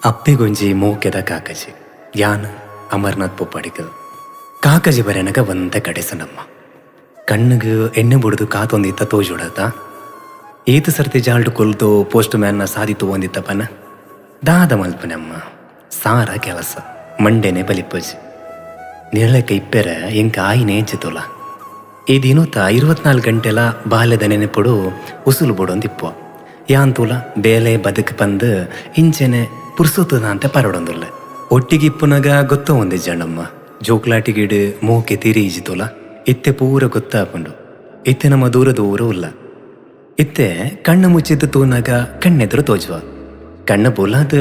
ಅಪ್ಪೆಗೊಂಜಿ ಮೋಕೆದ ಕಾಕಜಿ ಯಾನ್ ಅಮರ್ನಾಥ್ ಪೊಪ್ಪಾಡಿಕಲ್ ಕಾಕಜಿ ಬರೆನಗ ಒಂದ ಕಡೆಸನಮ್ಮ ಕಣ್ಣುಗು ಎಣ್ಣೆ ಬುಡ್ದು ಕಾತೊಂದಿತ್ತ ತೋಜುಡತ ಏತು ಸರ್ತಿ ಜಾಲ್ಡು ಕೊಲ್ದು ಪೋಸ್ಟ್ ಮ್ಯಾನ್ನ ಸಾದಿತು ಒಂದಿತ್ತಪ್ಪನ ದಾದ ಮಲ್ಪನಮ್ಮ ಸಾರ ಕೆಲಸ ಮಂಡೆನೆ ಬಲಿಪೋಜಿ ನಿರಳಕ್ಕೆ ಇಪ್ಪೆರ ಎಂಕ ಆಯಿನೇ ಜಿತೋಲ ಈ ದಿನೋತ 24 ಗಂಟೆಲ ಬಾಲ್ಯದ ನೆನೆಪುಡು ಉಸುಲು ಬುಡೊಂದಿಪ್ಪು ಯಾಂತೂಲ ಬೇಲೆ ಬದುಕು ಪಂದು ಇಂಚೆನೆ ಪುರ್ಸೊತ್ತದ ಅಂತ ಪರಡೊಂದುಲ್ಲ ಒಟ್ಟಿಗೆ ಇಪ್ಪುನಗ ಗೊತ್ತ ಒಂದಿ ಜಣಮ್ಮ ಜೋಕ್ಲಾಟಿಗಿಡು ಮೋಕೆ ತಿರಿ ಈಜಿತೋಲ ಇತ್ತೆ ಪೂರ ಗೊತ್ತಾಪುಂಡು ಇತ್ತೆ ನಮ್ಮ ದೂರ ದೂರ ಉಲ್ಲ ಇತ್ತೆ ಕಣ್ಣು ಮುಚ್ಚಿದ್ದು ತೂನಾಗ ಕಣ್ಣೆದುರು ತೋಜುವ ಕಣ್ಣು ಬುಲಾದ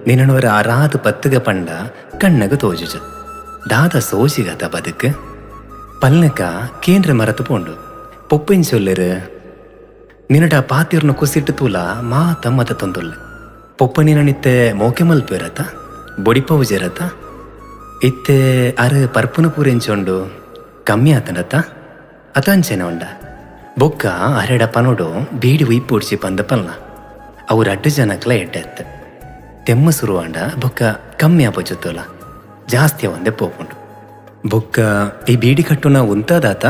ನಿನ್ನವರ ಆರಾದ ಪತ್ತುಗ ಪಂಡ ಕಣ್ಣಗ ತೋಜುಜ ದಾದ ಸೋಜಿಗದ ಬದುಕು ಪಲ್ನಕ ಕೇಂದ್ರ ಮರತು ಪೋಂಡು ಪೊಪ್ಪಿನ ಚೊಲ್ಲರು ನಿನ್ನಟ ಪಾತಿರ್ನ ಕುಸಿಟ್ಟು ತೂಲ ಮಾತ ಮತ ತೊಂದುಲ್ಲ ಪೊಪ್ಪ ನಿನ್ನಿತ್ತೆ ಮೋಕೆ ಮಲ್ಪಿರತ ಬೊಡಿಪವುಜಿರತ ಇತ್ತೆ ಅರು ಪರ್ಪುನ ಪೂರೆಂಚೊಂಡು ಕಮ್ಮಿ ಆತನತ ಅತಂಚೆನ ಉಂಡ ಬೊಕ್ಕ ಅರೆಡ ಪನೋಡು ಬೀಡಿ ಉಯ್ಪುಡ್ಚಿ ಪಂದ ಪಲ್ನ ಅವ್ರ ಅಡ್ಡು ಜನಕ್ಲ ಎಡ್ಡೆತ್ತ ತೆಮ್ಮ ಸುರುವಾಂಡ ಬೊಕ್ಕ ಕಮ್ಮಿ ಆಪೊಚ್ಚುತ್ತೋಲ ಜಾಸ್ತಿ ಒಂದೇ ಪೋಪುಂಡು ಬೊಕ್ಕ ಈ ಬೀಡಿ ಕಟ್ಟುನ ಉಂತಾದಾತ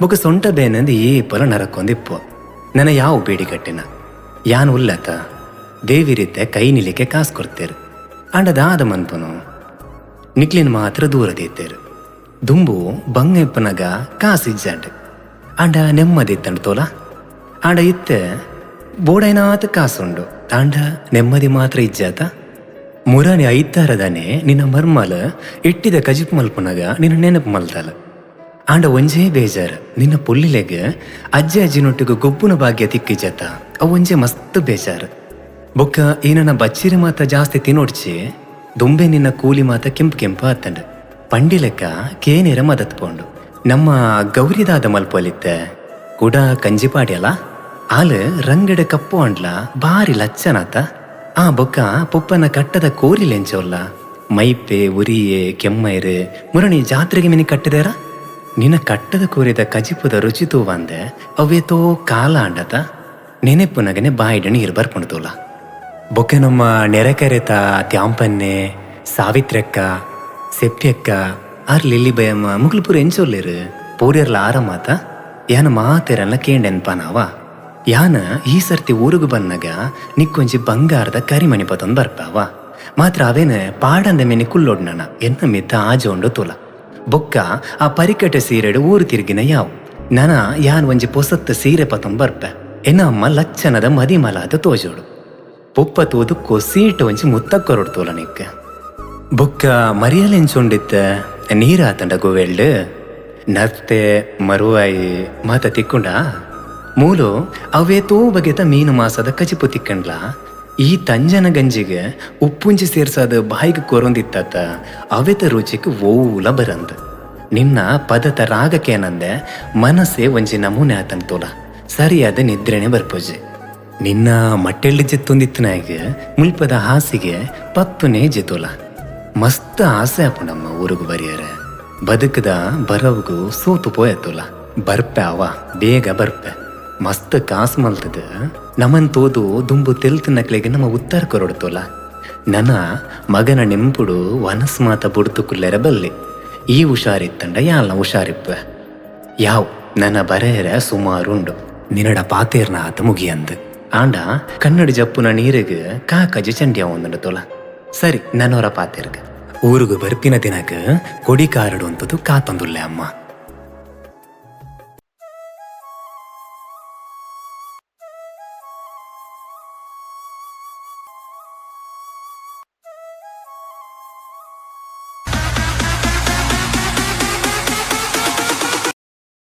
ಬೊಕ್ಕ ಸೊಂಟ ಬೇನಂದು ಈ ಪೊಲ ನರಕೊಂದಿಪ್ಪು ನನ್ನ ಯಾವ ಬೀಡಿ ಕಟ್ಟಿನ ಯಾನ್ ಉಲ್ಲತ ದೇವಿರಿತ್ತೆ ಕೈ ನಿಲಿಕೆ ಕಾಸು ಕೊಡ್ತೇರು ಅಂಡ ದಾದ ಮನ್ಪನು ನಿಕ್ಲಿನ ಮಾತ್ರ ದೂರ ದೀತೇರು ದುಂಬು ಬಂಗ ಇಪ್ಪನಗ ಕಾಸು ಇಜ್ಜಾಂಡ್ ಆಂಡ ನೆಮ್ಮದಿ ಇತ್ತಂಡು ತೋಲ ಆಂಡ ಇತ್ತೆ ಬೋಡೈನಾತ ಕಾಸುಂಡು ಆಂಡ ನೆಮ್ಮದಿ ಮಾತ್ರ ಇಜ್ಜಾತ ಮುರಾನಿ ಐತಾರದಾನೆ ನಿನ್ನ ಮರ್ಮಲ ಇಟ್ಟಿದ ಕಜಿಪ್ ಮಲ್ಪುನಗ ನಿನ್ನ ನೆನಪು ಮಲ್ತಾಲ ಆಂಡ ಒಂಜೇ ಬೇಜಾರು ನಿನ್ನ ಪುಲ್ಲಿಲೆಗ್ ಅಜ್ಜಿ ಅಜ್ಜಿನೊಟ್ಟಿಗೆ ಗೊಬ್ಬುನ ಭಾಗ್ಯ ತಿಕ್ಕಿಜಾತ ಅವು ಒಂಜೆ ಮಸ್ತ್ ಬೇಜಾರು ಬೊಕ್ಕ ಈ ನನ್ನ ಬಚ್ಚಿರಿ ಮಾತ ಜಾಸ್ತಿ ತಿನ್ನೋಡ್ಚಿ ದುಂಬೆ ನಿನ್ನ ಕೂಲಿ ಮಾತ ಕೆಂಪು ಕೆಂಪು ಆತಂಡ ಪಂಡಿಲೆಕ್ಕ ಕೇನೇರ ಮದತ್ ಪೋಂಡು ನಮ್ಮ ಗೌರಿದಾದ ಮಲ್ಪೊಲಿತ್ತೆ ಕುಡ ಕಂಜಿಪಾಡ್ಯಲ ಆಲ್ ರಂಗಡ ಕಪ್ಪು ಅಂಡ್ಲ ಬಾರಿ ಲಚ್ಚನಾತ ಆ ಬೊಕ್ಕ ಪೊಪ್ಪನ ಕಟ್ಟದ ಕೋರಿಲೆಂಚೋಲ್ಲ ಮೈಪೆ ಉರಿಯೆ ಕೆಮ್ಮೈರು ಮುರಣಿ ಜಾತ್ರೆಗೆ ಮಿನಿ ಕಟ್ಟಿದಾರ ನಿನ್ನ ಕಟ್ಟದ ಕೋರಿದ ಕಜಿಪುದ ರುಚಿ ತೂವಂದೆ ಅವೇತೋ ಕಾಲ ಅಂಡತ ನೆನೆಪುನಗನೆ ಬಾಯಿಡ ನೀರು ಬರ್ಪುಂಡು ಬೊಕ್ಕೆ ನಮ್ಮ ನೆರೆಕರೆತ ತ್ಯಾಂಪನ್ನೆ ಸಾವಿತ್ರಕ್ಕ ಸೆಪ್ಪ್ಯಕ್ಕ ಆರ್ ಲಿಲ್ಲಿ ಬಯಮ್ಮ ಮುಗ್ಲಪುರ ಎಂಚೊಲ್ಲೇರು ಪೂರ್ಯರ್ಲ ಆರಾಮಾತ ಯಾನ ಮಾತೆರಲ್ಲ ಕೇಂಡೆನ್ಪನಾವ ಯಾನ ಈ ಸರ್ತಿ ಊರುಗು ಬನ್ನಗ ನಿಕ್ಕೊಂಜಿ ಬಂಗಾರದ ಕರಿಮಣಿ ಪತೊಂದು ಬರ್ಪಾವ ಮಾತ್ರ ಅವೇನ ಪಾಡಂದ ಮೇನೆ ಕುಲ್ಲೊಡ್ನನ ಎನ್ನ ಮಿತ್ತ ಆಜೋಂಡು ತುಲ ಬೊಕ್ಕ ಆ ಪರಿಕಟೆ ಸೀರೆಡು ಊರು ತಿರುಗಿನ ಯಾವು ನನ ಯಾನ್ ಒಂಜಿ ಪೊಸತ್ತ ಸೀರೆ ಪತೊಂದು ಬರ್ಪೆ ಎನ್ನ ಅಮ್ಮ ಲಚ್ಚನದ ಮದಿಮಲಾದ ತೋಜೋಡು ಪೊಪ್ಪ ತೂದು ಕೊಸೀಟು ಒಂಜಿ ಮುತ್ತ ಕೊರಡು ತೋಲ ನಿಕ್ಕ ಬೊಕ್ಕ ಮರಿಯಲೆಂಚೊಂಡಿತ್ತ ನೀರಾತಂಡ ಗೋವೆಲ್ಡ್ ನರ್ತೆ ಮರುವಾಯಿ ಮಾತ ತಿಕ್ಕೊಂಡ ಮೂಲು ಅವೇತೋ ಬಗೆತ ಮೀನು ಮಾಸದ ಕಜಿಪು ತಿಕ್ಕಂಡ್ಲ ಈ ತಂಜನ ಗಂಜಿಗೆ ಉಪ್ಪುಂಜಿ ಸೇರ್ಸಾದ ಬಾಯಿಗೆ ಕೊರೊಂದಿತ್ತಾತ ಅವೆತ ರುಚಿಗೆ ಓಲ ಬರಂದ ನಿನ್ನ ಪದತ ರಾಗಕ್ಕೇನಂದೆ ಮನಸ್ಸೇ ಒಂಜಿ ನಮೂನೆ ಆತನ್ ತೋಲ ಸರಿಯಾದ ನಿದ್ರೆನೆ ಬರ್ಪೋಜಿ ನಿನ್ನ ಮಟ್ಟೆಳ್ಳಿ ಜಿತ್ತೊಂದಿತ್ತನಾಗ ಮುಲ್ಪದ ಹಾಸಿಗೆ ಪತ್ತುನೇ ಜಿತೋಲ ಮಸ್ತ್ ಆಸೆ ಆಪುಂಡಮ್ಮ ಊರುಗು ಬರಿಯರೆ ಬದುಕದ ಬರವುಗು ಸೋತು ಪೋಯತ್ತೋಲ ಬರ್ಪೆ ಅವ ಬೇಗ ಬರ್ಪೆ ಮಸ್ತ್ ಕಾಸು ಮಲ್ತದ ನಮನ್ ತೋದು ದುಂಬು ತೆಲ್ತು ನಕ್ಲೆಗೆ ನಮ್ಮ ಉತ್ತರ ಕೊರೊಡ್ತೋಲ ನನ್ನ ಮಗನ ನೆಂಪುಡು ವನಸ್ ಮಾತ ಬುಡ್ತು ಕುಲ್ಲೆರ ಬಲ್ಲೆ ಈ ಹುಷಾರಿತ್ತಂಡ ಯಾಲ್ನ ಹುಷಾರಿಪ್ಪ ಯಾವ್ ನನ್ನ ಬರೆಯರ ಸುಮಾರುಂಡು ನಿನ್ನಡ ಪಾತೇರ್ನ ಆತ ಮುಗಿಯಂದು ಆಂಡ ಕನ್ನಡಿ ಜಪ್ಪುನ ನೀರಿಗೆ ಕಾಕಜಿ ಚಂಡಿಯ ಒಂದುಂಡು ತೋಲ ಸರಿ ನನ್ನೋರ ಪಾತೇರ್ಗ ಊರುಗು ಬರ್ಪಿನ ದಿನಕ ಕೊಡಿ ಕಾರಡು ಅಂತದು ಕಾತೊಂದುಲ್ಲೆ ಅಮ್ಮ.